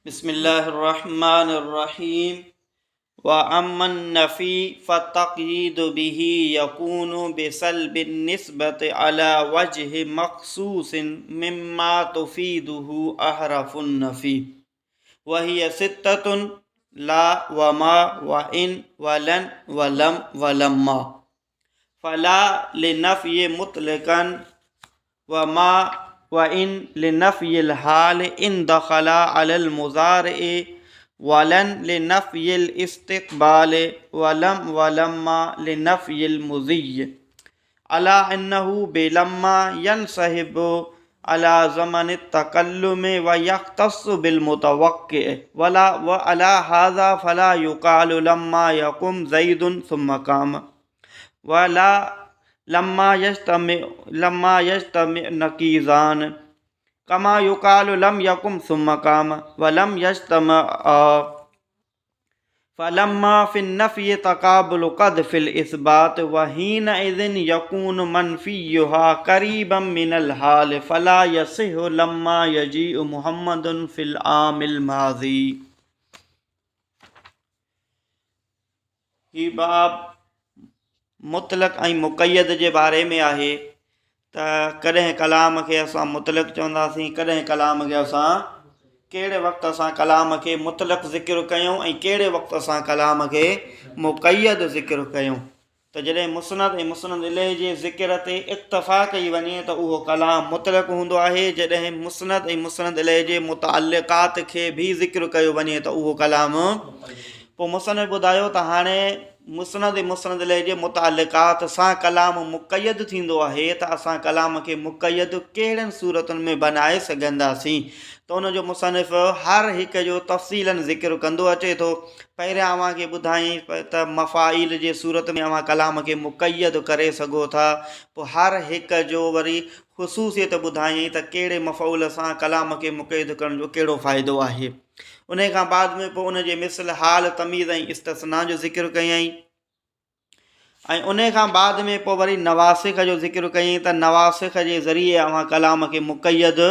بسم الله الرحمن الرحيم واما النفي فالتقييد به يكون بسلب النسبة على وجه مخصوص مما تفيده أحرف النفي وهي ستة لا وما وإن ولن ولم ولما فلا لنفي مطلقا وما وإن لنفي الحال إن دخل على المضارع ولن لنفي الاستقبال ولم ولما لنفي المضي على أنه بلما ينسحب على زمن التكلم ويختص بالمتوقع ولا وعلى هذا فلا يقال لما يقوم زيد ثم قام ولا لما يجتمع لما يجتمع نقيضان كما يقال لم يقم ثم قام ولم يجتمع فلما في النفي تقابل قد في الإثبات وحينئذ يكون منفيها قريبا من الحال فلا يصح لما يجيء محمد في العام الماضي. هي باب مطلق ۽ مقيد جي باري ۾ آهي ته ڪڏهن ڪلام کي اسان مطلق چونداسين ڪڏهن ڪلام کي اسان ڪهڙي وقت اسان ڪلام کي مطلق ذڪر ڪيون ۽ ڪهڙي وقت اسان ڪلام کي مقيد ذڪر ڪيون ته جڏهن مسند ۽ مسند اليه جي ذڪر تي اڪتفا ڪئي وڃي ته اهو ڪلام مطلق هوندو آهي جڏهن مسند ۽ مسند اليه جي متعلقات کي به ذڪر ڪيو وڃي ته اهو ڪلام پوء مصنف ٻڌايو ته هاڻي مسند ۽ مسند اليه جي متعلقات سان ڪلام مقيد ٿيندو آهي ته اسان ڪلام کي مقيد ڪهڙين صورتن ۾ بنائي سگهنداسين ته ان جو مصنف هر هڪ جو تفصيلاً ذڪر ڪندو اچي ٿو. پهريان اوهان کي ٻڌايائين ته مفاعيل جي صورت ۾ اوهان ڪلام کي مقيد ڪري سگهو ٿا پوء هر هڪ جو وري خصوصيت ٻڌايائين ته ڪهڙي مفعول سان ڪلام کي مقيد ڪرڻ جو ڪهڙو فائدو آهي. انهيء کان بعد ۾ پوء ان جي مثل حال، تميز ۽ استثناء جو ذڪر ڪيائين ۽ انهيء کان بعد ۾ پوء وري نواسخ جو ذڪر ڪيائين ته نواسخ جي ذريعي اوهان ڪلام کي مقيد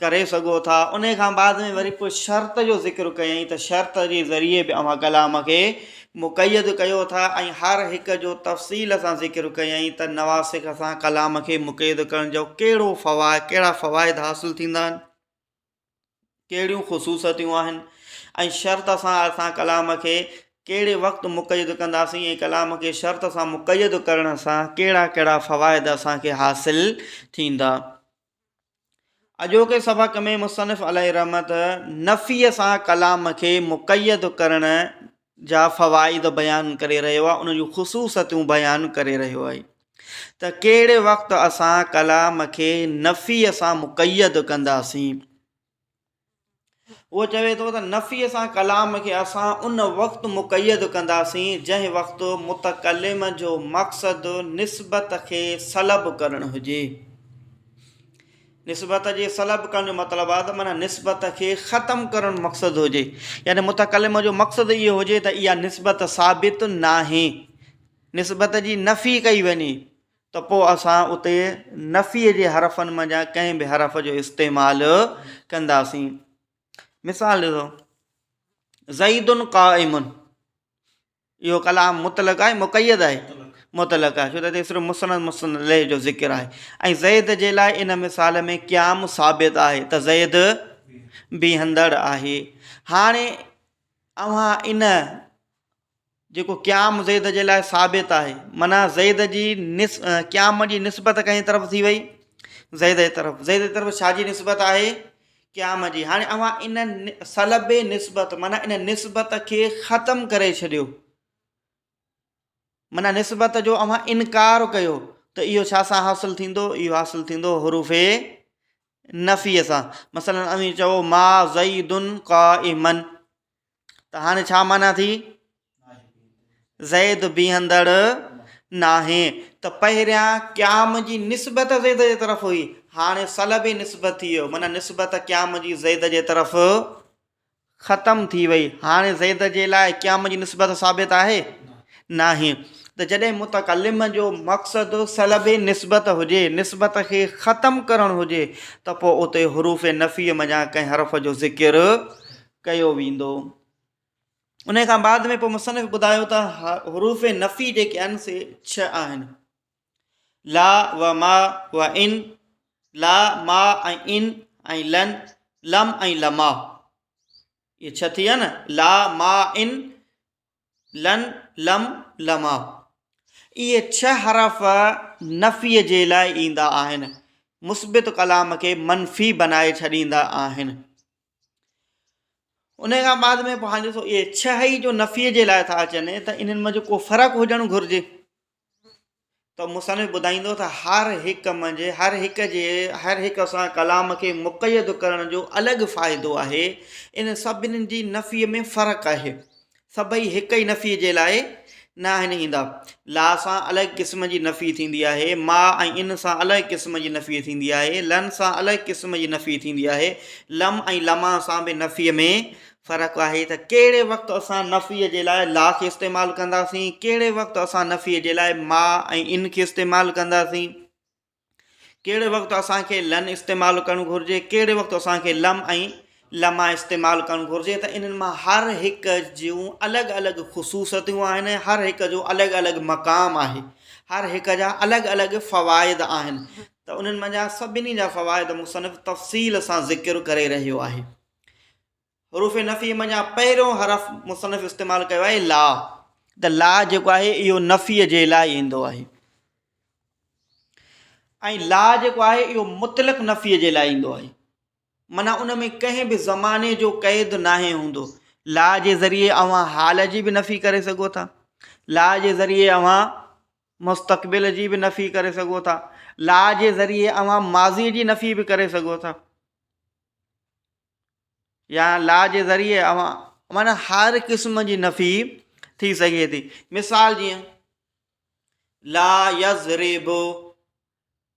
ڪري سگهو ٿا. انهيء کان بعد ۾ وري پوء شرط جو ذڪر ڪيائين ته شرط جي ذريعي به اوهان ڪلام کي مقيد ڪيو ٿا ۽ هر هڪ جو تفصيل سان ذڪر ڪيائين ته نواسخ سان ڪلام کي مقيد ڪرڻ جو ڪهڙو فوائد ڪهڙا فوائد حاصل ٿيندا آهن. ڪهڙيون خصوصيتون آهن ۽ شرط سان اسان ڪلام کي ڪهڙي وقت مقيد ڪنداسين ۽ ڪلام کي شرط سان مقيد ڪرڻ سان ڪهڙا ڪهڙا فوائد اسان کي حاصل ٿيندا. اڄوڪي سبق ۾ مصنف عليه رحمت نفي سان ڪلام کي مقيد ڪرڻ جا فوائد بيان ڪري رهيو آهي ان جون خصوصيتون بيان ڪري رهيو آهي ته ڪهڙي وقت اسان ڪلام کي نفي سان مقيد ڪنداسين اهو چوي ٿو ته نفي سان ڪلام کي اسان ان وقت مقيد ڪنداسين جنهن وقت متڪلم جو مقصد نسبت کي سلب ڪرڻ هجي نسبت جي سلب ڪرڻ جو مطلب آهي ته معنيٰ نسبت کي ختم ڪرڻ مقصد هجي يعني متڪلم جو مقصد اهو هجي ته اها نسبت ثابت ناهي نسبت جي نفي ڪئي وڃي ته پوء اسان اتي نفي جي حرفن منجهان ڪنهن به حرف جو استعمال ڪنداسين مثال ڏسو زيد قائم اهو ڪلام مطلق آهي مقيد آهي مطلق آهي ڇو ته هتي صرف مسند مسند اليه جو ذڪر آهي ۽ زيد جي لاء ان مثال ۾ قيام ثابت آهي ته زيد بيهندڙ آهي هاڻي اوهان ان جيڪو قيام زيد جي لاء ثابت آهي معنيٰ زيد جي نس قيام جي نسبت ڪنهن طرف ٿي وئي زيد جي طرف زيد جي طرف ڇا جي نسبت آهي قيام جي هاڻي اوهان ان سلب نسبت معنيٰ ان نسبت کي ختم ڪري ڇڏيو معنيٰ نسبت جو اوهان انڪار ڪيو ته اهو ڇا سان حاصل ٿيندو اهو حاصل ٿيندو حروف نفي سان مثلا اوهين چئو ما زيد قائما ته هاڻي ڇا معنيٰ ٿي؟ زيد بيهندڙ ناهي ته پهريان قيام جي نسبت زيد جي طرف هئي هاڻي سلب نسبت ٿي ويو معنيٰ نسبت قيام جي زيد جي طرف ختم ٿي وئي هاڻي زيد جي لاء قيام جي نسبت ثابت آهي ناهي ته جڏهن متڪلم جو مقصد سلب نسبت هجي نسبت کي ختم ڪرڻ هجي ته پوء اتي حروف نفي منجهان ڪنهن حرف جو ذڪر ڪيو ويندو. ان کان بعد ۾ پوء مصنف ٻڌايو ته حروف نفي جيڪي آهن سي ڇهه آهن. لا و ما و ان، لا، ما ۽ ان ۽ لن، لم ۽ لما. اهي ڇهه ٿي ويا نه، لا، ما، ان، لن، لم، لما. اهي ڇهه حرف نفي جي لاء ايندا آهن، مثبت ڪلام کي منفي بنائي ڇڏيندا آهن. ان کان بعد ۾ پوء هاڻي ڏسو اهي ڇهه ئي جو نفي جي لاء ٿا اچن ته انهن منجهه ڪو فرق هجڻ گهرجي. ته مصنف ٻڌائيندو ته هر هڪ منجهه هر هڪ جي هر هڪ سان ڪلام کي مقيد ڪرڻ جو الڳ فائدو آهي. ان سڀني جي نفي ۾ فرق آهي. سڀئي هڪ ئي نفي جي لاء ناهن ايندا. لا سان الڳ قسم جي نفي ٿيندي آهي، ما ۽ ان سان الڳ قسم جي نفي ٿيندي آهي، لن سان الڳ قسم جي نفي ٿيندي آهي، لم ۽ لما سان به نفي ۾ فرق آهي ته ڪهڙي وقت اسان نفي جي لاء لا کي استعمال ڪنداسين، ڪهڙي وقت اسان نفي جي لاء ما ۽ ان کي استعمال ڪنداسين، ڪهڙي وقت اسان کي لن استعمال ڪرڻ گهرجي، ڪهڙي وقت اسان کي لم ۽ لما استعمال ڪرڻ گهرجي ته انهن مان هر هڪ جون الڳ الڳ خصوصيتون آهن، هر هڪ جو الڳ الڳ مقام آهي، هر هڪ جا الڳ الڳ فوائد آهن ته انهن منجهان سڀني جا فوائد مصنف تفصيل سان ذڪر ڪري رهيو آهي. حروف نفي منجهان پهريون حرف مصنف استعمال ڪيو آهي لا ته لا جيڪو آهي اهو نفي جي لاء ايندو آهي ۽ لا جيڪو آهي اهو مطلق نفي جي لاء ايندو آهي معنيٰ ان ۾ ڪنهن به زماني جو قيد ناهي هوندو. لا جي ذريعي اوهان حال جي به نفي ڪري سگهو ٿا، لا جي ذريعي اوهان مستقبل جي به نفي ڪري سگهو ٿا، لا جي ذريعي اوهان ماضي جي نفي به ڪري سگهو ٿا. يا لا جي ذريعي اوهان معنيٰ هر قسم جي نفي ٿي سگهي ٿي. مثال جيئن لا يضرب،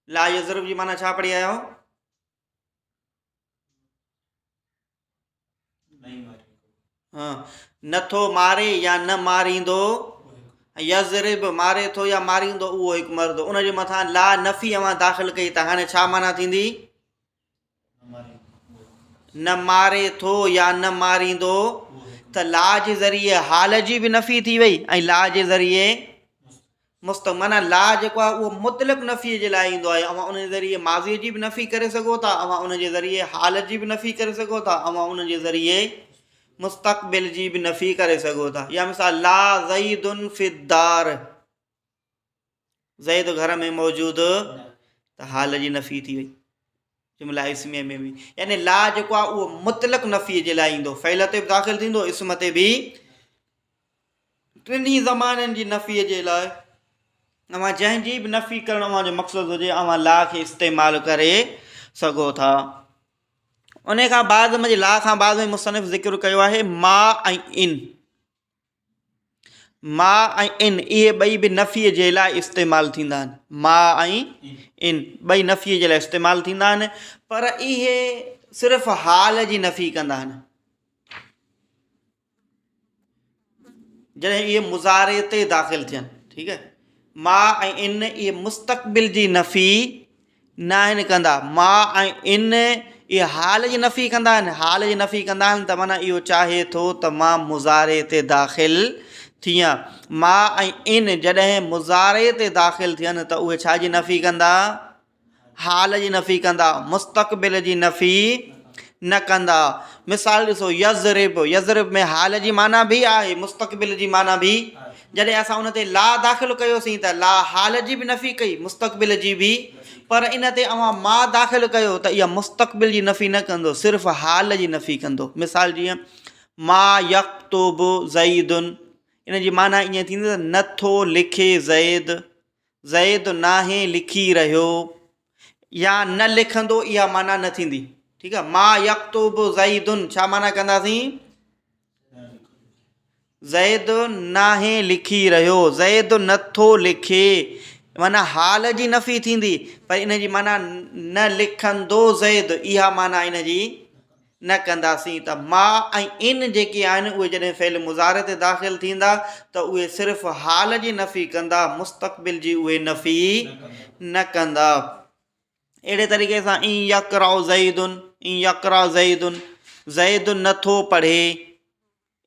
لا يضرب جي معنيٰ ڇا پڙهي آيا آهيو؟ ها نٿو ماري يا نه ماريندو، يضرب ماري ٿو يا ماريندو اهو هڪ مرد، ان جي مٿان لا نفي اوهان داخل ڪئي ته هاڻي ڇا معنيٰ ٿيندي؟ نه ماري ٿو يا نه ماريندو ته لا جي ذريعي حال جي به نفي ٿي وئي ۽ لا جي ذريعي مستق معنيٰ لا جيڪو آهي اهو مطلق نفي جي لاء ايندو آهي. اوهان ان جي ذريعي ماضي جي به نفي ڪري سگهو ٿا، اوهان ان جي ذريعي حال جي به نفي ڪري سگهو ٿا، اوهان ان جي ذريعي مستقبل جي به نفي ڪري سگهو ٿا. يا مثال لا زيد في الدار، زيد گهر ۾ موجود ته حال جي نفي ٿي وئي جمله اسميه ۾ به. يعني لا جيڪو آهي اهو مطلق نفي جي لاء ايندو، فعل تي به داخل ٿيندو، اسم تي به، ٽنهي زمانن جي نفي جي لاء اوهان جنهن جي به نفي ڪرڻ اوهان جو مقصد هجي اوهان لا کي استعمال ڪري سگهو ٿا. ان کان بعد ۾ لا کان بعد ۾ مصنف ذڪر ڪيو آهي ما ۽ ان. ما ۽ ان اهي ٻئي به نفي جي لاء استعمال ٿيندا آهن. ما ۽ ان ٻئي نفي جي لاء استعمال ٿيندا آهن پر اهي صرف حال جي نفي ڪندا آهن. جڏهن اهي مضارع تي داخل ٿين، ٺيڪ آهي. ما ۽ ان اهي مستقبل جي نفي ناهن ڪندا. ما ۽ ان اهي حال جي نفي ڪندا آهن. حال جي نفي ڪندا آهن ته معنيٰ اهو چاهي ٿو ته مان مضارع تي داخل ٿيان. ما ۽ ان جڏهن مضارع تي داخل ٿين ته اهي ڇا جي نفي ڪندا؟ حال جي نفي ڪندا، مستقبل جي نفي نه ڪندا. مثال ڏسو يضرب، يضرب ۾ حال جي معنيٰ به آهي، مستقبل جي معنيٰ به. جڏهن اسان ان تي لا داخل ڪيوسين ته لا حال جي به نفي ڪئي، مستقبل جي به، پر ان تي اوهان ما داخل ڪيو ته اها مستقبل جي نفي نه ڪندو، صرف حال جي نفي ڪندو. مثال جيئن ما يڪتب زيد، ان جي معنيٰ ائين ٿيندي ته نه ٿو لکي زيد، زيد ناهي لکي رهيو يا نه لکندو اها معنيٰ نه ٿيندي. ٺيڪ آهي. ما يڪتب زيد ڇا معنيٰ ڪنداسين؟ زيد ناهي لکي رهيو، زيد نه ٿو لکي، معنيٰ حال جي نفي ٿيندي پر ان جي معنيٰ نه لکندو زيد اها معنيٰ ان جي نه ڪنداسين ته ما ۽ ان جيڪي آهن اهي جڏهن فعل مضارع تي داخل ٿيندا ته اهي صرف حال جي نفي ڪندا مستقبل جي اهي نفي نه ڪندا. اهڙي طريقي سان ان يقرأ زيد، ان يقرأ زيد. زيد نٿو پڙهي،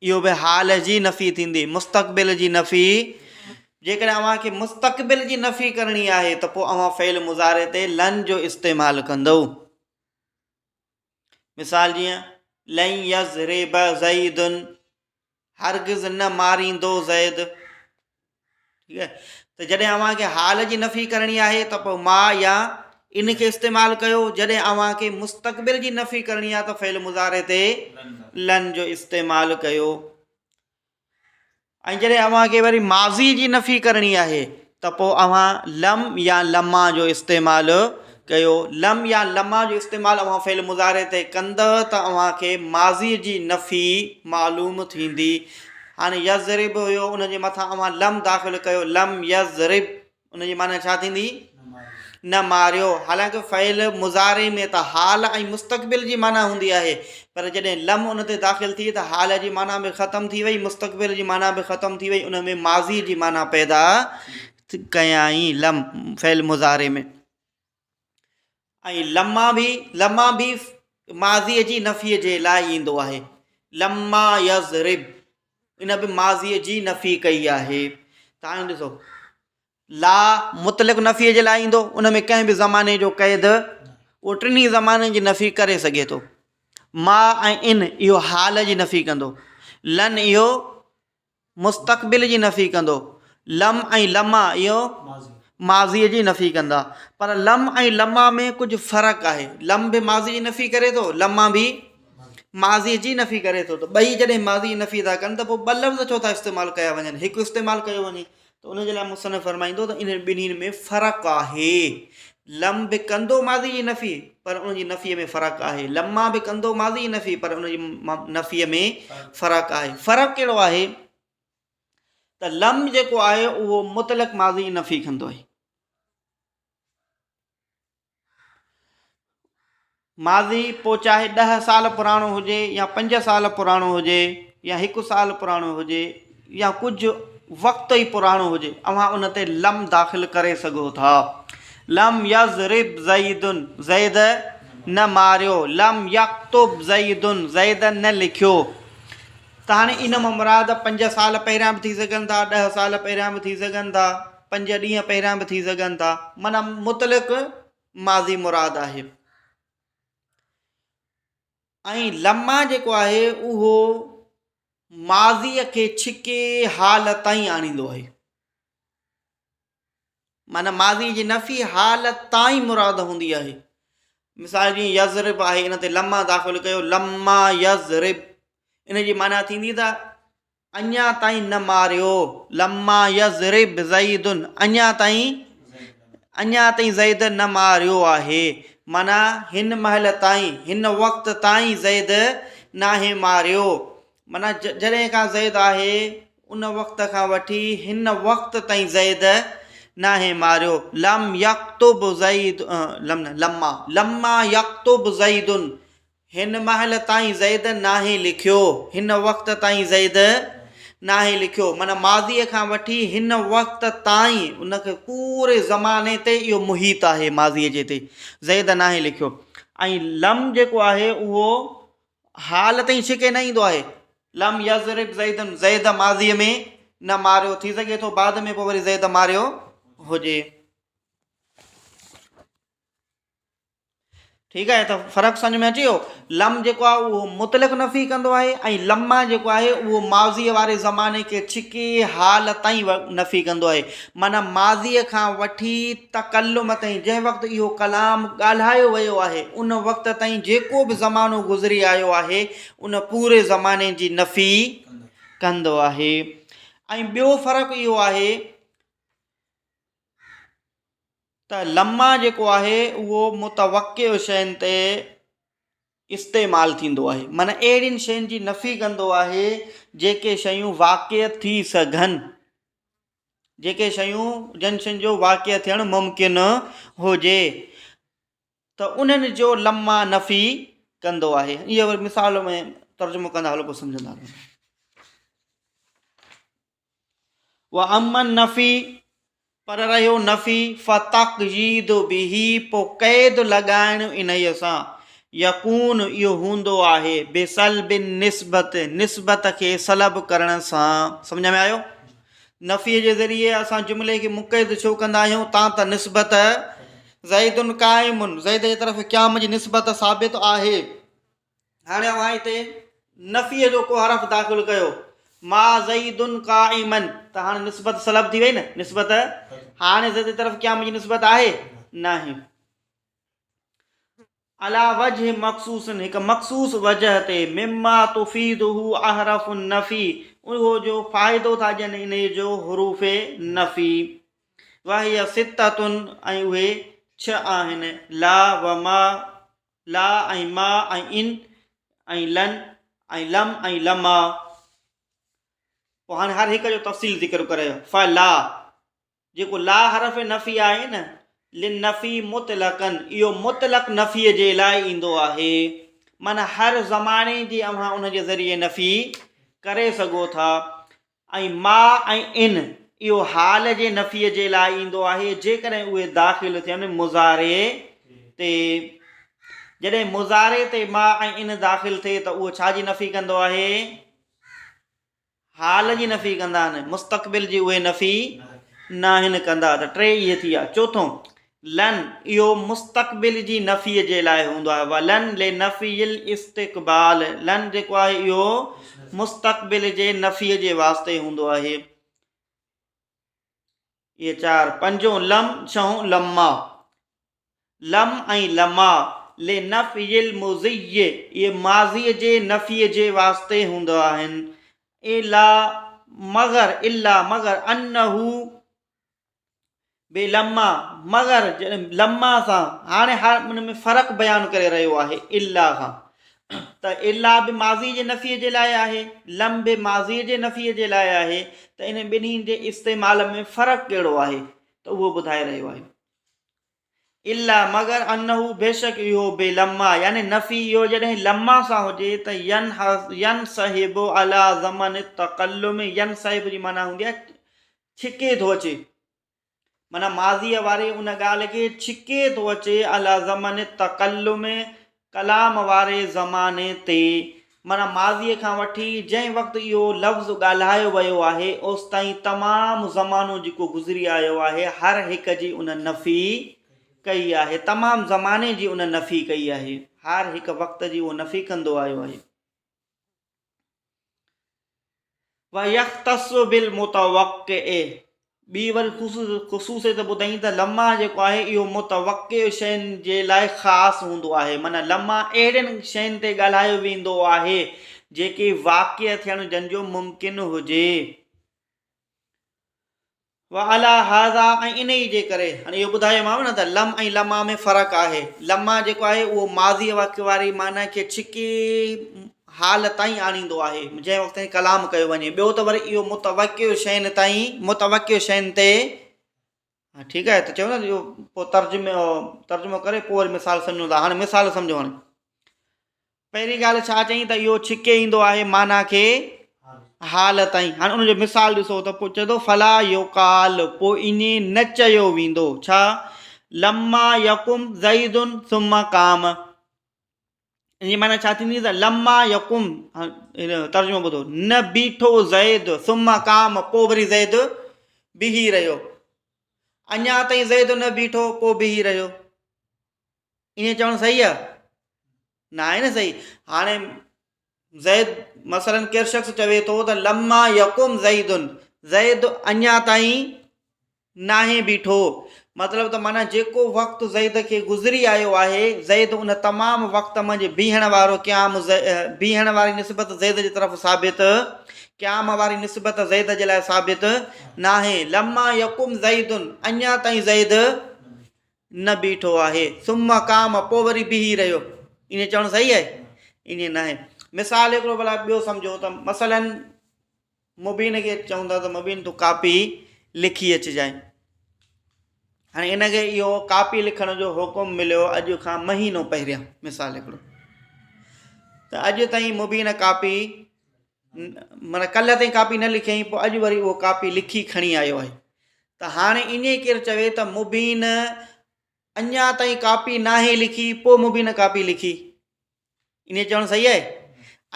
اهو به حال جي نفي ٿيندي، مستقبل جي نفي. جيڪڏهن اوهان کي مستقبل جي نفي ڪرڻي آهي ته پوء اوهان فعل مضارع تي لن جو استعمال ڪندؤ. مثال جيئن لن يضرب زيد، هرگز نه ماريندو زيد. ٺيڪ آهي ته جڏهن اوهان کي حال جي نفي ڪرڻي آهي ته پوء ما يا ان کي استعمال ڪيو، جڏهن اوهان کي مستقبل جي نفي ڪرڻي آهي ته فعل مضارع تي لن جو استعمال ڪيو. ۽ جڏهن اوهان کي وري ماضي جي نفي ڪرڻي آهي ته پوء اوهان لم يا لما جو استعمال ڪيو. لم يا لما جو استعمال اوهان فعل مضارع تي ڪندؤ ته اوهان کي ماضي جي نفي معلوم ٿيندي. هاڻي يضرب هيو ان جي مٿان اوهان لم داخل ڪيو، لم يضرب، ان جي معنيٰ ڇا ٿيندي؟ نه ماريو. حالانڪه فعل مضارع ۾ ته حال ۽ مستقبل جي معنيٰ هوندي آهي، پر جڏهن لم ان تي داخل ٿي ته حال جي معنيٰ به ختم ٿي وئي، مستقبل جي معنيٰ به ختم ٿي وئي، ان ۾ ماضي جي معنيٰ پيدا ڪيائين لم فعل مضارع ۾. ۽ لما به، لما به ماضيء جي نفيء جي لاء ايندو آهي. لما يضرب، ان به ماضيء جي نفي ڪئي آهي. ته هاڻي ڏسو، لا مطلق نفيء جي لاء ايندو، ان ۾ ڪنهن به زماني جو قيد، اهو ٽنهي زمانن جي نفي ڪري سگهي ٿو. ما ۽ ان اهو حال جي نفي ڪندو. لن اهو مستقبل جي نفي ڪندو. لم ۽ لما اهو ماضيء جي نفي ڪندا. پر لم ۽ لما ۾ ڪجهه فرق آهي. لم به ماضي جي نفي ڪري ٿو، لما به ماضيء جي نفي ڪري ٿو. ته ٻئي جڏهن ماضي جي نفي ٿا ڪن ته پوء ٻه لفظ ڇو ٿا استعمال ڪيا وڃن، هڪ استعمال ڪيو وڃي. ته ان جي لاء مصنف فرمائيندو ته انهن ٻنهين ۾ فرق آهي. لم به ڪندو ماضي جي نفي پر ان جي نفي ۾ فرق آهي. لما به ڪندو ماضي جي نفي پر ان جي نفي ۾ فرق آهي. فرق ڪهڙو آهي ته لم جيڪو آهي اهو مطلق ماضي جي نفي ڪندو آهي. ماضي پوء چاهي ڏهه سال پراڻو هجي يا پنج سال پراڻو هجي يا هڪ سال پراڻو هجي يا ڪجهه وقت ئي پراڻو هجي اوهان ان تي لم داخل ڪري سگهو ٿا. لم يضرب زيد زيد نه ماريو، لم يڪتب زيد زيد نه لکيو. ته هاڻي ان مان مراد پنج سال پهريان به ٿي سگهن ٿا، ڏهه سال پهريان به ٿي سگهن ٿا، پنج ڏينهن پهريان به ٿي سگهن ٿا، معنيٰ مطلق ماضي مراد آهي. ۽ لما جيڪو آهي اهو ماضيء کي ڇڪي حال تائين آڻيندو آهي. معنيٰ ماضيء جي نفي حال تائين مراد هوندي آهي. مثال جيئن يضرب آهي ان تي لما داخل ڪيو، لما يضرب، ان جي معنيٰ ٿيندي ته اڃا تائين نه ماريو، لما يضرب زيد، اڃا تائين، اڃا تائين زيد نه ماريو آهي، معنيٰ هن مهل تائين، هن وقت تائين زيد ناهي ماريو، معنيٰ جڏهن کان زيد آهي ان وقت کان وٺي هن وقت تائين زيد ناهي ماريو. لم يڪتب زيد، لم نه، لما، لما يڪتب زيد، هن مهل تائين زيد ناهي لکيو، هن وقت تائين زيد ناهي لکيو، معنيٰ ماضيء کان وٺي هن وقت تائين ان کي پوري زماني تي اهو محيط آهي ماضيء جي تي زيد ناهي لکيو. ۽ لم جيڪو آهي اهو حال تائين ڇڪي نه ايندو آهي. لم يضرب زيد، زيد ماضيء ۾ نه ماريو، ٿي سگهي ٿو بعد ۾ پوء وري زيد ماريو هجي. ٺيڪ آهي ته فرق سمجھ ۾ اچي ويو. لم جيڪو آهي اهو مطلق نفي ڪندو آهي ۽ لما جيڪو آهي اهو ماضيء واري زماني کي ڇڪي حال تائين نفي ڪندو آهي. معنيٰ ماضيء کان وٺي تڪلم تائين جنهن وقت اهو ڪلام ڳالهايو ويو آهي ان وقت تائين جيڪو به زمانو گذري آيو آهي ان پوري زماني جي نفي ڪندو آهي. ۽ ٻيو فرق اهو آهي ته لما جيڪو آهي اهو متوقع شين تي استعمال ٿيندو آهي معنيٰ اهڙين شين جي نفي ڪندو آهي جيڪي شيون واقع ٿي سگهن، جيڪي شيون جن شين جو واقع ٿيڻ ممڪن هجي ته انهن جو لما نفي ڪندو آهي. اهو وري مثال ۾ ترجمو ڪندا هلو پوء سمجهندا هلو. واما النفي پر رهيو نفي فتقييد به پوء قيد لڳائڻ انهيء سان. يڪون اهو هوندو آهي بسلب النسبت نسبت کي سلب ڪرڻ سان. سمجهه ۾ آيو؟ نفي جي ذريعي اسان جملي کي مقيد ڇو ڪندا آهيون؟ تان ته نسبت زيد قائم زيد جي طرف قيام جي نسبت ثابت آهي. هاڻي اوهان هتي نفي جو ڪو حرف داخل ڪيو ما زيد قائما ته هاڻي نسبت سلب ٿي وئي نه نسبت هاڻي زيد جي طرف قيام جي نسبت آهي ناهي. علي وجه مخصوص هڪ مخصوص وجه تي مما تفيده احرف النفي اهو جو فائدو ٿا ڏين انهي جو حروف نفي وهي سته ۽ اهي ڇهه آهن لا وما لا ۽ ما ۽ ان ۽ لن ۽ لم ۽ لما پوء هاڻي هر هڪ جو تفصيل ذڪر ڪري فلا جيڪو لا حرف نفي آهي نه، للنفي مطلقاً، اهو مطلق نفي جي لاء ايندو آهي، معنيٰ هر زماني جي اوهان ان جي ذريعي نفي ڪري سگهو ٿا ۽ ما ۽ ان اهو حال جي نفي جي لاء ايندو آهي جيڪڏهن اهي داخل ٿين مضارع تي. جڏهن مضارع تي ما ۽ ان داخل ٿئي ته اهو ڇا جي نفي ڪندو آهي؟ حال جي نفي ڪندا آهن، مستقبل جي اهي نفي ناهن ڪندا ته ٽي اهي ٿي ويا. چوٿون، لن، اهو مستقبل جي نفي جي لاء هوندو آهي، ولن لنفي الاستقبال، لن جيڪو آهي اهو مستقبل جي نفي جي واسطي هوندو آهي. اهي چار، پنجون لم، ڇهون لما. لم ۽ لما، لنفي المضي، اهي ماضيء جي نفيء جي واسطي هوندا آهن. الا مگر، الا مگر، انه بلما مگر جڏهن لما سان هاڻي هر ان ۾ فرق بيان ڪري رهيو آهي الا کان ته الا به ماضي جي نفي جي لاء آهي لم به ماضي جي نفي جي لاء آهي ته ان ٻنهي جي استعمال ۾ فرق ڪهڙو آهي ته اهو ٻڌائي رهيو آهي الا مگر انه بيشڪ اهو به لما يعني نفي اهو جڏهن لما سان هجي ته ينسحب علي زمن التڪلم ينسحب جي معنيٰ هوندي آهي ڇڪي ٿو اچي معنيٰ ماضيء واري ان ڳالهه کي ڇڪي ٿو اچي علي زمن التڪلم ڪلام واري زماني تي معنيٰ ماضيء کان وٺي جنهن وقت اهو لفظ ڳالهايو ويو آهي اوستائين تمام زمانو جيڪو گذري آيو آهي هر هڪ جي ان نفي ڪئي آهي تمام زماني جي ان نفي ڪئي آهي هر هڪ وقت جي اهو نفي ڪندو آيو آهي. ويختص بالمتوقع ٻي وري خصوصيت ٻڌائين ته لما جيڪو آهي اهو متوقع شين جي لاء خاص هوندو آهي معنيٰ لما اهڙين شين تي ڳالهايو ويندو آهي جيڪي واقع ٿيڻ جن جو ممڪن هجي. وعلي هذا ۽ انهيء جي ڪري، هاڻي اهو ٻڌايومانو نه ته لم ۽ لما ۾ فرق آهي، لما جيڪو آهي اهو ماضيء وقت واري معنيٰ کي ڇڪي حال تائين آڻيندو آهي، جنهن وقت تائين ڪلام ڪيو وڃي، ٻيو ته وري اهو متوقع شين تائين، متوقع شين تي، ها ٺيڪ آهي ته چيو نه اهو پوء ترجمو ترجمو ڪري پوء وري مثال سمجهون ٿا، هاڻي مثال سمجهو هاڻي. پهرين ڳالهه ڇا چيائين ته اهو ڇڪي ايندو آهي معنيٰ کي حال تائين. هاڻي ان جو مثال ڏسو ته پوء چئي ٿو فلا يقال پوء ائين نه چيو ويندو ڇا لما يقم زيد ثم قام ان جي معنيٰ ڇا ٿيندي ته لما يقم ترجمو ٻڌو نه بيٺو زيد ثم قام پوء وري زيد بيهي رهيو اڃا تائين زيد نه بيٺو پوء بيهي رهيو ائين چوڻ صحيح آهي؟ نه آهي نه صحيح. هاڻي زيد مثلا ڪير شخص چوي ٿو ته لما يقم زيد زيد اڃا تائين ناهي بيٺو مطلب ته معنيٰ جيڪو وقت زيد کي گذري آيو آهي زيد ان تمام وقت منجهه بيهڻ وارو قيام بيهڻ واري نسبت زيد جي طرف ثابت قيام واري نسبت زيد جي لاء ثابت ناهي لما يقم زيد اڃا تائين زيد نه بيٺو آهي، ثم قام پوء وري بيهي رهيو، ائين چوڻ صحيح آهي؟ ائين ناهي. مثال هڪڙو ڀلا ٻيو سمجهو ته مثلا مبين کي چون ٿا ته مبين تون ڪاپي لکي اچجانء. هاڻي ان کي اهو ڪاپي لکڻ جو حڪم مليو اڄ کان مهينو پهريان مثال هڪڙو ته اڄ تائين مبين ڪاپي معنيٰ ڪلهه تائين ڪاپي نه لکيائين پوء اڄ وري اهو ڪاپي لکي کڻي آيو آهي ته هاڻي ائين ڪير چوي ته مبين اڃا تائين ڪاپي ناهي لکي پوء مبين ڪاپي لکي. ائين چوڻ صحيح آهي؟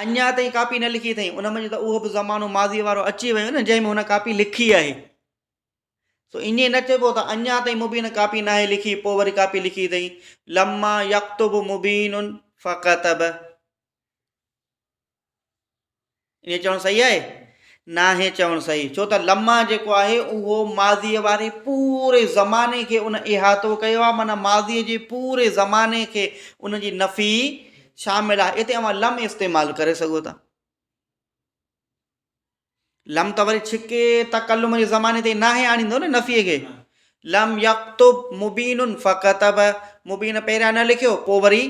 اڃا تائين ڪاپي نه لکي اٿئي، ان منجهه ته اهو به زمانو ماضيء وارو اچي ويو نه جنهن ۾ هن ڪاپي لکي آهي. سو ائين نه چئبو ته اڃا تائين مبين ڪاپي ناهي لکي پوء وري ڪاپي لکي اٿئي. لما يڪتب مبين فڪتب. ائين چوڻ صحيح آهي؟ ناهي چوڻ صحيح، ڇو ته لما جيڪو آهي اهو ماضيء واري پوري زماني کي ان احاطو ڪيو آهي، معنيٰ ماضيء جي پوري زماني کي ان جي نفي شامل آهي. اتي اوهان لم استعمال ڪري سگهو ٿا. لم ته وري ڇڪي تڪلم جي زماني تي ناهي آڻيندو نه نفي کي. لم يڪتب مبين فڪتب، مبين پهريان نه لکيو پوء وري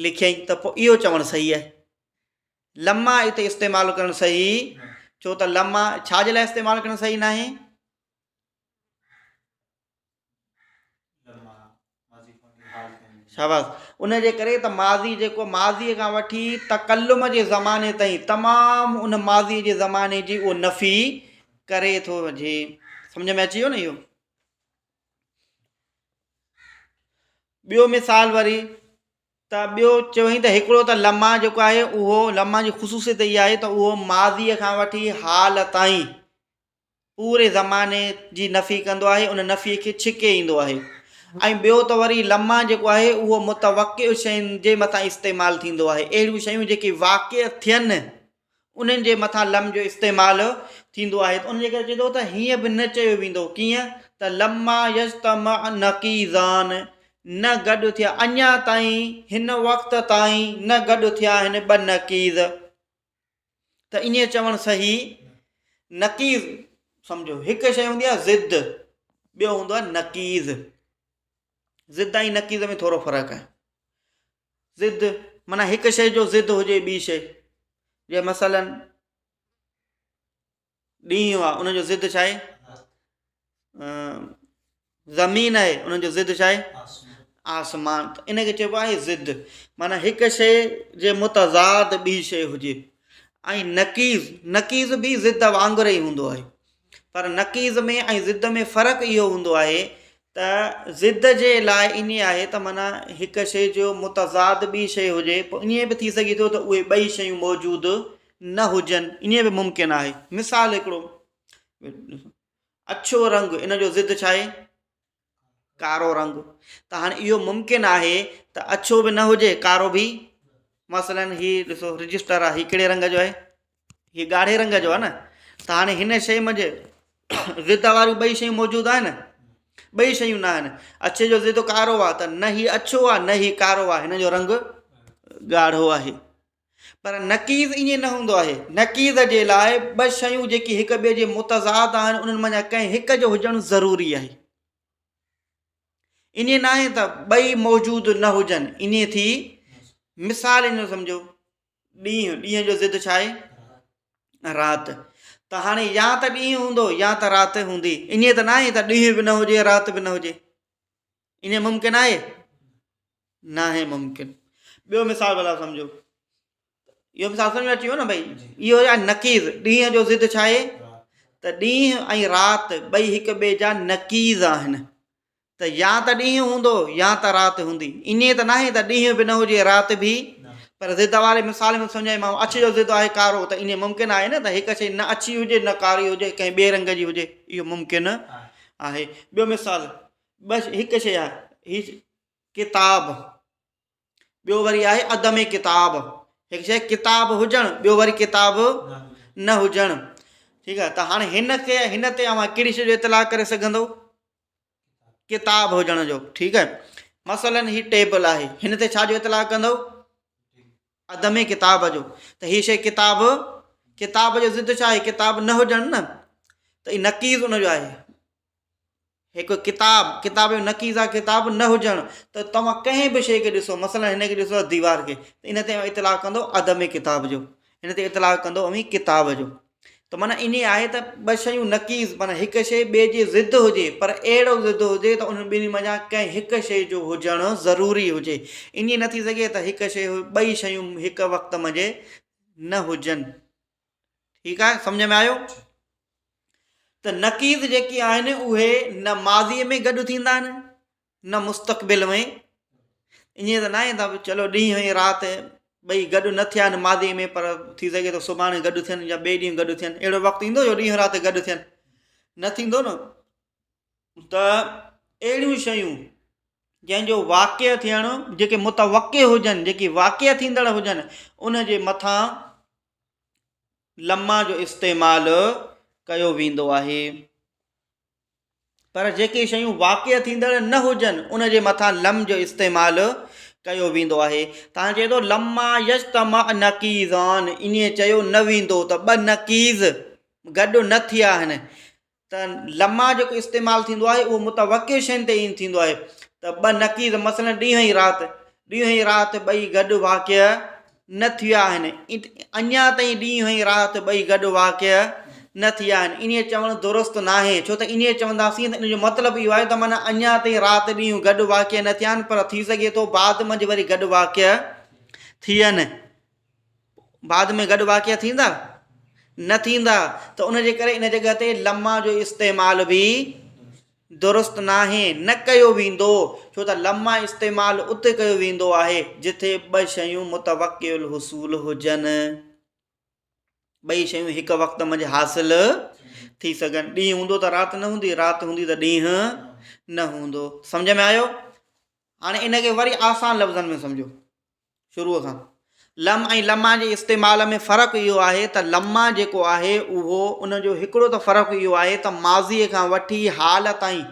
لکيائين ته پوء اهو چوڻ صحيح آهي. لما اتي استعمال ڪرڻ صحيح ڇو ته لما ڇا جي لاء استعمال ڪرڻ صحيح ناهي؟ شاباس ان جي ڪري ته ماضي جيڪو ماضي کان وٺي تڪلم جي زماني تائين تمام ان ماضي جي زماني جي اهو نفي ڪري ٿو وڃي. سمجھ ۾ اچي ويو نه اهو؟ ٻيو مثال وري ته ٻيو چيائين ته هڪڙو ته لما جيڪو آهي اهو لما جي خصوصيت اها آهي ته اهو ماضيء کان وٺي حال تائين پوري زماني جي نفي ڪندو آهي ان نفي کي ڇڪي ايندو آهي ۽ ٻيو ته وري لما جيڪو آهي اهو متوقع شين جي مٿان استعمال ٿيندو آهي اهڙيون شيون جيڪي واقع ٿين انهن جي مٿان لم جو استعمال ٿيندو آهي ته ان جي ڪري چئي ٿو ته هيئن به نه چيو ويندو ڪيئن ته لما يجتمع نقيضان نه گڏ ٿيا اڃا تائين هن وقت تائين نه گڏ ٿيا آهن ٻه نقيض ته ائين چوڻ صحيح نقيض سمجھو هڪ شيء هوندي آهي ضد ٻيو هوندو آهي نقيض ضد ۽ نقيض ۾ ٿورو فرق آهي ضد معنيٰ هڪ شيء جو ضد هجي ٻي شيء جيئن مثلا ڏينهن آهي ان جو ضد ڇا آهي زمين آهي ان جو ضد ڇا آهي آسمان ته ان کي چئبو آهي ضد معنيٰ هڪ شيء جي متضاد ٻي شيء هجي ۽ نقيض نقيض به ضد وانگر ئي هوندو آهي پر نقيض ۾ ۽ ضد ۾ فرق اهو هوندو آهي ته ضد جي لاء ائين آهي ته معنيٰ هڪ شيء جو متضاد ٻي شيء هجي پوء ائين به ٿي سگهي ٿو ته اهي ٻئي شيون موجود نه هجن ائين به ممڪن آهي مثال هڪڙو اڇو رنگ ان جو ضد ڇا آهي ڪارو رنگ ته هاڻي اهو ممڪن آهي ته اڇو به نه هجي ڪارو به مثلا هي ڏسو رجسٽر آهي هي ڪهڙي رنگ جو آهي هي ڳاڙهي رنگ جو آهي نه ته هاڻي هن شيء منجهه ضد واريون ٻئي شيون موجود آهن ٻئي شيون نه آهن اڇي جو ضد ڪارو آهي ته نه هي اڇو آهي نه هي ڪارو آهي هن جو رنگ ڳاڙهو آهي پر نقيض ائين نه هوندو آهي. نقيض جي لاء ٻه شيون جيڪي هڪ ٻئي جي متضاد آهن انهن منجهان ڪنهن هڪ جو هجڻ ضروري آهي. ائين ناهي ته ٻئي موجود نه هجن. ائين ٿي مثال ان جو سمجهو ڏينهن ڏينهن جو ضد ڇا آهي؟ رات. ته هاڻي يا ته ڏينهن هوندو يا ته رات هوندي. ائين ته ناهي ته ڏينهن به نه هجي رات به نه هجي. ائين ممڪن آهي؟ ناهي ممڪن. ٻيو مثال ڀلا سمجهو. اهو مثال سمجهه ۾ اچي ويو نه ڀئي اهو آهي نقيض ڏينهن جو ضد ڇا آهي ته ڏينهن ۽ رات ٻئي هڪ ٻئي جا نقيض آهن ته يا ته ڏينهن هوندو يا ته رات هوندي ائين ته ناهي ته ڏينهن به نه هجي رات به پر ضد واري مثال ۾ سمجهايو اڇ جو ضد آهي ڪارو ته ائين ممڪن آهي نه ته هڪ شيء نه اڇي هجي نه ڪاري هجي ڪنهن ٻئي رنگ جي هجي اهو ممڪن آهي ٻيو مثال بس هڪ شيء آهي هي ڪتاب، ٻيو وري آهي عدم ڪتاب، هڪ شيء ڪتاب هجڻ ٻيو وري ڪتاب نه هجڻ ٺيڪ آهي ته هاڻي هن کي هن تي اوهان ڪهڙي شيء جو اطلاق ڪري سگهندو ڪتاب هجڻ جو ٺيڪ آهي مثلا هي ٽيبل آهي هن تي ڇا جو اطلاق ڪندو عدم ڪتاب جو ته هي شيء ڪتاب ڪتاب جو ضد ڇا آهي ڪتاب نه هجڻ نه ته هي نقيض ان جو آهي هڪ ڪتاب، ڪتاب جو نقيض آهي ڪتاب نه هجڻ ته توهان ڪنهن به شيء کي ڏسو مثلا هن کي ڏسو ديوار کي ته ان تي اطلاق ڪندو عدم ڪتاب جو هن تي اطلاق ڪندو اوهين ڪتاب جو ته معنيٰ ائين آهي ته ٻه شيون نقيض معنيٰ هڪ شيء ٻئي جي ضد هجي پر اهڙو ضد هجي ته انهن ٻنهي منجهان ڪنهن هڪ شيء جو هجڻ ضروري هجي ائين نه ٿي سگهي ته هڪ شيء ٻئي شيون هڪ وقت منجهه نه هجن ٺيڪ آهي سمجھ ۾ آيو ته نقيض جيڪي آهن اهي نه ماضيء ۾ گڏ ٿيندا آهن نه مستقبل ۾ ائين ته ناهي ته چلو ڏينهن ۽ رات ٻئي گڏ نه ٿيا آهن ماضيء ۾ پر ٿي سگهي ٿو سڀاڻي گڏ ٿين يا ٻئي ڏينهن گڏ ٿين. اهڙو وقت ايندو جو ڏينهن رات گڏ ٿين؟ نه ٿيندو نه. ته اهڙيون شيون جنهن جو واقع ٿيڻ جيڪي متوقع هجن، جيڪي واقع ٿيندڙ هجن، ان جي مٿان لما جو استعمال ڪيو ويندو آهي. پر جيڪي شيون واقع ٿيندڙ نه هجن ان جي مٿان لم جو استعمال ڪيو ويندو آهي. تان چئي ٿو لما يجتمع نقيضان ائين چيو نه ويندو ته ٻه نقيض گڏ نه ٿيا آهن ته لما جيڪو استعمال ٿيندو آهي اهو متوقع شين تي ئي ٿيندو آهي ته ٻه نقيض مثلا ڏينهن ۽ رات ڏينهن ۽ رات ٻئي گڏ واقع نه ٿيا آهن. اڃا تائين ڏينهن ۽ رات ٻئي گڏ واقع نه ٿيا آهن. انهيء چوڻ درست ناهي، ڇو ته انهيء چونداسين ته ان جو مطلب اهو آهي ته معنيٰ اڃا تائين رات ڏينهن گڏ واقع نه ٿيا آهن، پر ٿي سگهي ٿو بعد منجهه وري گڏ واقع ٿين. بعد ۾ گڏ واقع ٿيندا؟ نه ٿيندا ته ان جي ڪري ان جڳهه تي لما جو استعمال به درست ناهي، نه ڪيو ويندو، ڇو ته لما استعمال اتي ڪيو ويندو آهي جتي ٻه شيون متوقع الحصول هجن، ٻئي شيون هڪ وقت منجهه حاصل ٿي سگهن، ڏينهن هوندو ته رات نه هوندي، رات هوندي ته ڏينهن نه هوندو. سمجهه ۾ آيو؟ هاڻي ان کي وري آسان لفظن ۾ سمجهو. شروع کان لم ۽ لما جي استعمال ۾ فرق اهو آهي ته لما جيڪو آهي اهو ان جو هڪڙو ته فرق اهو آهي ته ماضيء کان وٺي حال تائين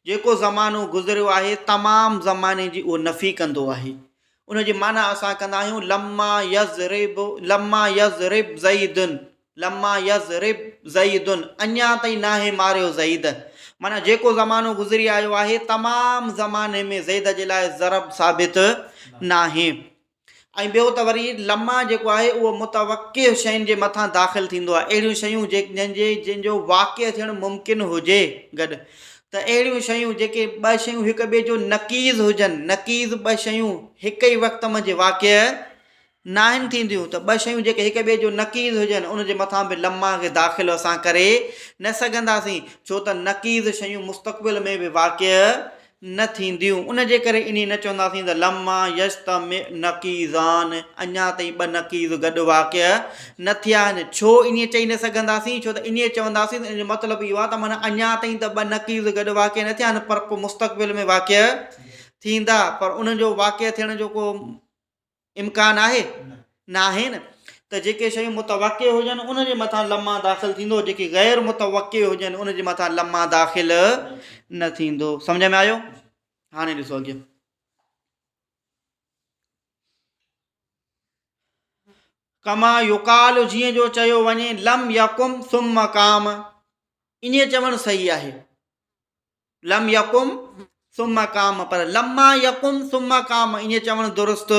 جيڪو زمانو گذريو آهي تمام زماني جي اهو نفي ڪندو آهي ان جي معنيٰ اسان ڪندا آهيون لما يضرب لما يضرب زيد لما يضرب زيد اڃا تائين ناهي ماريو زيد معنيٰ جيڪو زمانو گذري آيو آهي تمام زماني ۾ زيد جي لاء ضرب ثابت ناهي ۽ ٻيو ته وري لما جيڪو آهي اهو متوقع شين جي مٿان داخل ٿيندو آهي اهڙيون شيون جن جي جن جو واقع ٿيڻ ممڪن هجي گڏ ته اهڙيون شيون جيڪي ٻه شيون هڪ ٻئي جو نقيض هجن نقيض ٻه شيون هڪ ئي وقت منجهه واقع ناهن ٿينديون ته ٻه شيون جيڪي هڪ ٻئي جو نقيض هجن ان جي مٿان به لما کي داخل اسان ڪري نه سگهنداسين ڇو ته نقيض شيون مستقبل ۾ به واقع نه ٿينديون ان جي ڪري انهي نه چونداسين ته لما يجتمع نقيضان اڃا تائين ٻه نقيض گڏ واقع نه ٿيا آهن ڇو انهي چئي نه سگهنداسين ڇو ته انهي چونداسين ته ان جو مطلب اهو آهي ته معنيٰ اڃا تائين ته ٻه نقيض گڏ واقع نه ٿيا آهن پر پوء مستقبل ۾ واقع ٿيندا پر انهن جو واقع ٿيڻ جو ڪو امڪان آهي؟ ناهي نه ته جيڪي شيون متوقع هجن ان جي مٿان لما داخل ٿيندو جيڪي غير متوقع هجن ان جي مٿان لما داخل نه ٿيندو. سمجھ ۾ آيو؟ هاڻي ڏسو اڳيان. ڪما يقال جيئن جو چيو وڃي لم يقم ثم قام ائين چوڻ صحيح آهي. لم يقم ثم قام پر لما يقم ثم قام ائين چوڻ درست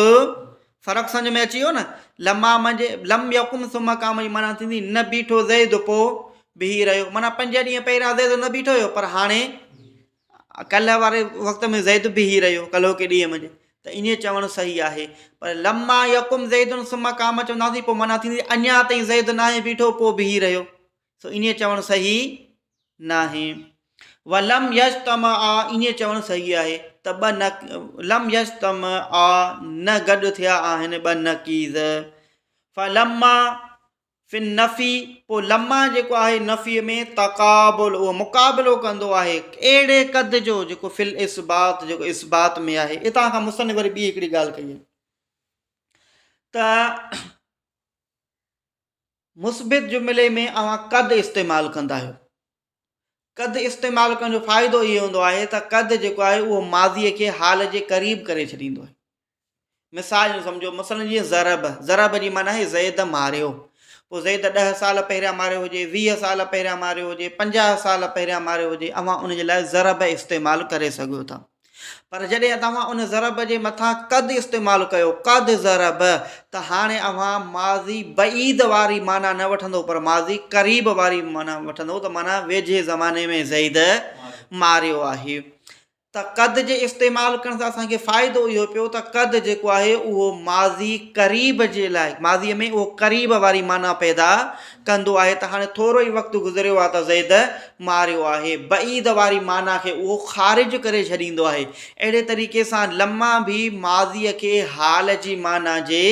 فرق سمجھ ۾ اچي ويو نه لما منجھ لم يقم ثم قام جي معنيٰ ٿيندي نه بيٺو زيد پوء بيهي رهيو معنيٰ پنج ڏينهن پهريان زيد نه بيٺو هيو پر هاڻي ڪلهه واري وقت ۾ زيد بيهي رهيو ڪلهوڪي ڏينهن منجھ ته ائين چوڻ صحيح آهي پر لما يقم زيد ثم قام چونداسين پوء معنيٰ ٿيندي اڃا تائين زيد ناهي بيٺو پوء بيهي رهيو سو ائين چوڻ صحيح ناهي. ولم يجتمعا ائين چوڻ صحيح آهي ته ٻه نق لم يجتمعا نه گڏ ٿيا آهن ٻه نقيض. فلما في النفي پوء لما جيڪو آهي نفي ۾ تقابل اهو مقابلو ڪندو آهي اهڙي قد جو جيڪو في الاثبات جيڪو اثبات ۾ آهي. اتان کان مصنف وري ٻي هڪڙي ڳالهه ڪئي آهي ته مثبت جملي ۾ اوهان قد استعمال ڪندا آهيو. قد استعمال ڪرڻ جو فائدو اهو هوندو آهي ته قد جيڪو آهي اهو ماضيء کي حال جي قريب ڪري ڇڏيندو آهي. مثال جو سمجهو مثلا جيئن ضرب، ضرب جي معنيٰ آهي زيد ماريو. پوء زيد ڏهه سال پهريان ماريو هجي، 20 سال پهريان ماريو هجي، 50 سال پهريان ماريو هجي، اوهان ان جي لاء ضرب استعمال ڪري سگهو ٿا. پر جڏهن توهان ان ضرب جي مٿان قد استعمال ڪيو، قد ضرب، ته هاڻي اوهان ماضي بعيد واري معنيٰ نه وٺندو پر ماضي قريب واري معنيٰ وٺندو ته معنيٰ ويجهي زماني ۾ زيد ماريو آهي. ته قد جي استعمال ڪرڻ سان اسان کي فائدو اهو پيو ته قد جيڪو آهي اهو ماضي قريب جي لاء ماضي ۾ اهو قريب واري معنيٰ پيدا ڪندو آهي ته هاڻي ٿورو ئي وقت گذريو آهي ته زيد ماريو آهي بعيد واري معنيٰ کي اهو خارج ڪري ڇڏيندو آهي اهڙي طريقي سان لما به ماضي کي حال جي معنيٰ جي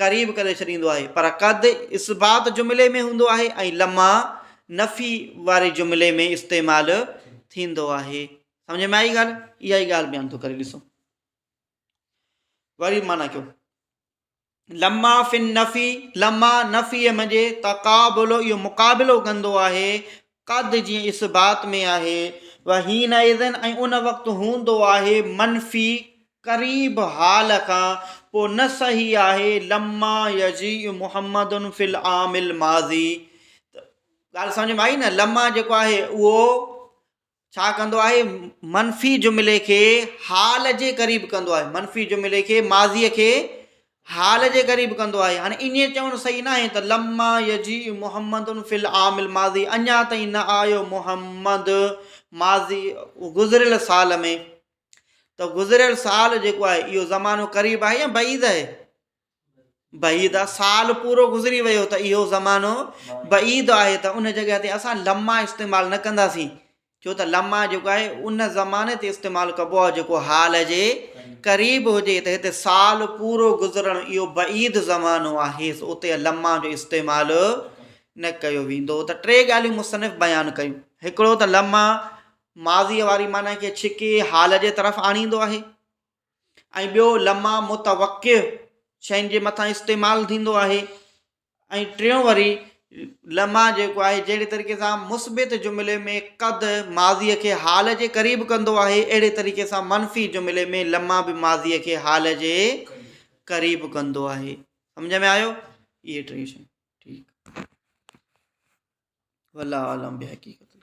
قريب ڪري ڇڏيندو آهي پر قد اثبات جملي ۾ هوندو آهي ۽ لما نفي واري جملي ۾ استعمال ٿيندو آهي. سمجھ ۾ آئي ڳالهه؟ اها ئي ڳالهه بيان ٿو ڪري ڏسو. وري معنيٰ ڪيو. لما في النفي لما نفي منجي تقابل اهو مقابلو ڪندو آهي قد جيئن اثبات ۾ آهي وحينئذ ۽ ان وقت هوندو آهي منفي قريب حال کان پوء نه صحيح آهي لما يجيء محمد في العام الماضي ڳالهه سمجھ ۾ آئي نه لما جيڪو آهي اهو ڇا ڪندو آهي منفي جملي کي حال جي قريب ڪندو آهي منفي جملي کي ماضي کي حال جي قريب ڪندو آهي هاڻي ائين چوڻ صحيح ناهي ته لما يجيء محمد في العام الماضي اڃا تائين نه آيو محمد ماضي گذريل سال ۾ ته گذريل سال جيڪو آهي اهو زمانو قريب آهي يا بعيد آهي؟ بعيد آهي سال پورو گذري ويو ته اهو زمانو بعيد آهي ته ان جڳهه تي اسان لما استعمال نه ڪنداسين ڇو ته لما جيڪو آهي ان زماني تي استعمال ڪبو آهي جيڪو حال جي قريب هجي ته هتي سال پورو گذرڻ اهو بعيد زمانو آهي اتي لما جو استعمال نه ڪيو ويندو ته ٽي ڳالهيون مصنف بيان ڪيون هڪڙو ته لما ماضيء واري معنيٰ کي ڇڪي حال جي طرف آڻيندو آهي ۽ ٻيو لما متوقع شين جي مٿان استعمال ٿيندو آهي ۽ ٽيون وري لما جيڪو آهي جهڙي طريقي سان مثبت جملي ۾ قد ماضيء کي حال جي قريب ڪندو آهي اهڙي طريقي سان منفي جملي ۾ لما به ماضيء کي حال جي قريب ڪندو آهي سمجھ ۾ آيو اهي ٽي شيون ٺيڪ والله اعلم بحقيقت.